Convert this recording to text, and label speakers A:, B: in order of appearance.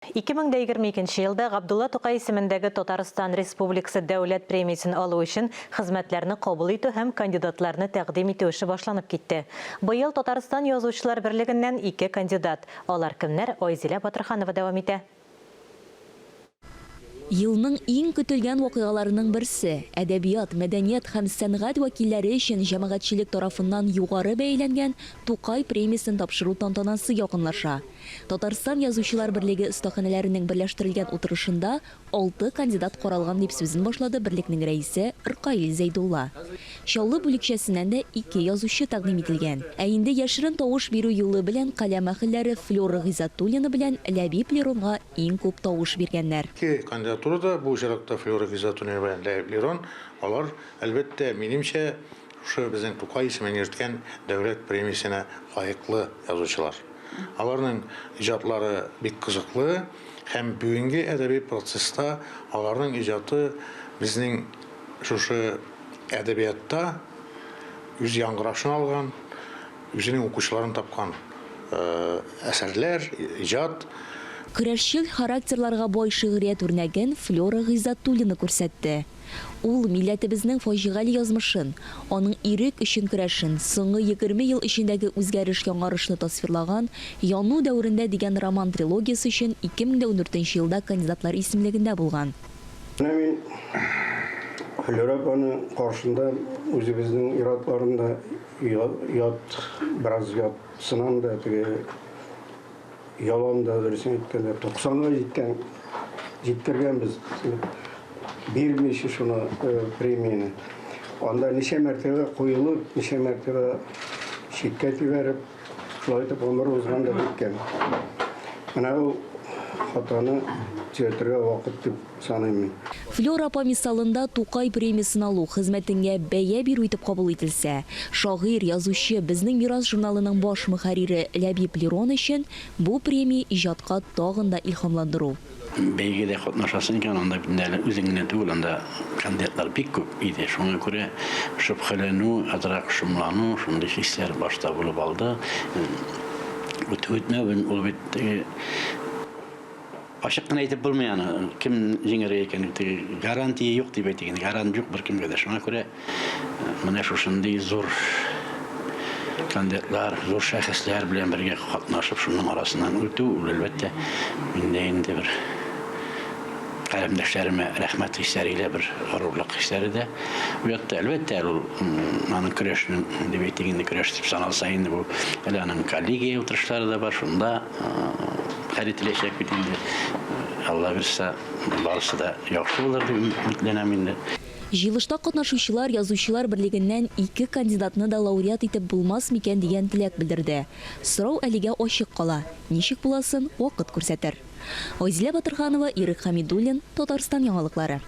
A: 2022 елда Габдулла Тукай исемендәге Татарстан Республикасы Дәүләт премиясен алу өчен хезмәтләрне кабул итү һәм кандидатларны тәкъдим итү эше башланып китте. Быел Татарстан Язучылар берлегеннән ике кандидат. Алар кемнәр, Айзилә Батырханова дәвам итә.
B: Елның иң көтелгән вакыйгаларының берсе, әдәбият, мәдәният һәм сәнгать вәкилләре өчен җәмәгатьчелек тарафыннан югары бәяләнгән Тукай премиясен тапшыру тантанасы якынлаша. Татарстан Язучылар берлеге остаханәләренең берләштерелгән утырышында алты кандидат каралган, дип сүзен башлады берлекнең рәисе Ркаил Зәйдулла. Чаллы бүлекчәсеннән дә ике язучы тәкъдим ителгән. Ә инде яшерен тавыш бирү юлы белән каләм әһелләре Флера Гыйззәтуллина белән Ләбиб Леронга иң күп тавыш биргәннәр.
C: Ике кандидатура да, бу очракта Флера Гыйззәтуллина белән Ләбиб Лерон, алар, әлбәттә, минемчә, шушы безнең Тукай исемен йөрткән дәүләт премиясенә лаеклы язучылар. Аларның иҗатлары бик кызыклы һәм бүгенге әдәби процесста аларның иҗаты безнең шушы әдәбиятта үз яңгырашын алган, үзенең укучыларын тапкан әсәрләр, иҗат.
B: Көрәшчел характерларга бай шигърият үрнәген Флера Гыйззәтуллина күрсәтте. Ул милләтебезнең фаҗигале язмышын, аның ирек өчен көрәшен, соңгы 20 ел эчендәге үзгәреш-яңарышны тасвирлаган Яну дәверендә дигән роман-трилогиясе өчен 2014 нче елда кандидатлар исемлегендә булган.
D: Менә мин Флера апаның каршында үзебезнең ир-атларын да ят, бераз ятсынам да, теге Ялан да, дөресен әйткәндә, туксанга җиткән, җиткергәнбез. Бирмичә шуны э, премияне. Анда ничә мәртәбә куелып, ничә мәртәбә читкә тибәреп, шулай итеп гомер узган да киткән. Менә ул хатаны төзәтергә вакыт дип саныйм мин.
B: Флера апа мисалында Тукай премиясен алу, хезмәтеңә бәя бирү итеп кабул ителсә, шагыйрь, язучы, Безнең мирас журналының баш мөхәррире Ләбиб Лерон өчен бу премия иҗатка тагын да илһамландыру.
E: Бәйгедә катнашасың икән, анда бит инде әле үзең генә түгел, анда кандидатлар бик күп иде. Шуңа күрә шөбһәләнү, азрак шомлану, шундый хисләр башта булып алды. Үтү-үтмәвен ул бит теге Ачык кына әйтеп булмый аны, кем җиңәргә икәнен, теге гарантия юк дип әйтик инде, гарант юк беркемгә дә. Шуңа күрә менә шушындый зур кандидатлар, зур шәхесләр белән бергә катнашып, шуның арасыннан үтү, ул әлбәттә, миндә инде бер каләмдәшләремә рәхмәт хисләре илә бер горурлык хисләре дә уятты. Әлбәттә, әле ул аның көрәшнең, дип әйтик инде, көрәш дип саналса инде бу, әле аның коллегия утырышлары да бар, шунда Хәл ителәчәк бит инде. Алла бирса, барысы да яхшы булыр дип өметләнәм инде.
B: Җыелышта катнашучылар Язучылар берлегеннән ике кандидатны да лауреат итеп булмас микән дигән теләк белдерде. Сорау әлегә ачык кала. Ничек буласын вакыт күрсәтер. Айзилә Батырханова, Ирек Хәмидуллин, Татарстан яңалыклары.